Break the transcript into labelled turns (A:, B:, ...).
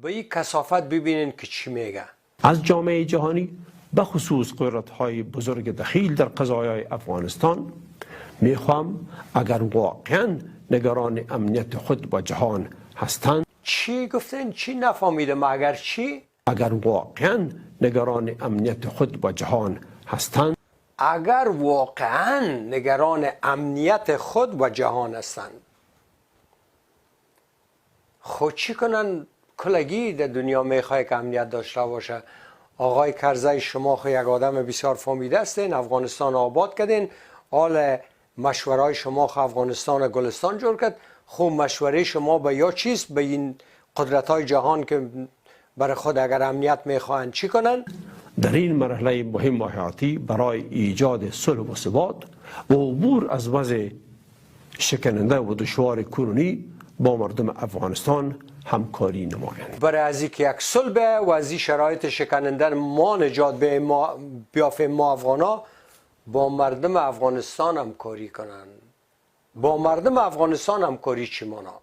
A: به این کثافت ببینین که چی میگه.
B: از جامعه جهانی، به خصوص قدرت‌های بزرگ دخیل در قضایای افغانستان میخوام اگر واقعا نگران امنیت خود و جهان هستند.
A: چی گفتین؟ چی؟ نفهمیدم. اگر چی؟
B: اگر واقعا نگران امنیت خود و جهان هستند.
A: اگر واقعا نگران امنیت خود و جهان هستند، خود چی کنن؟ کلگی در دنیا میخواه که امنیت داشته باشه. آقای کرزی، شما خو یک آدم بسیار فهمیده هستین، افغانستان آباد کردین. حال مشورای شما خو افغانستان گلستان جور کرد. خو مشوره شما به یا چیست به این قدرت های جهان که برای خود اگر امنیت میخواهند چی کنن؟
B: در این مرحله مهم و حیاتی برای ایجاد صلح و ثبات و عبور از وضع شکننده و دشوار کنونی با مردم افغانستان همکاری نمایند.
A: برای از اینکه یک صلح و از این شرایط شکننده ما نجات به ما بیافیم، ما افغانا، با مردم افغانستان همکاری کنند. با مردم افغانستان همکاری چی مانا؟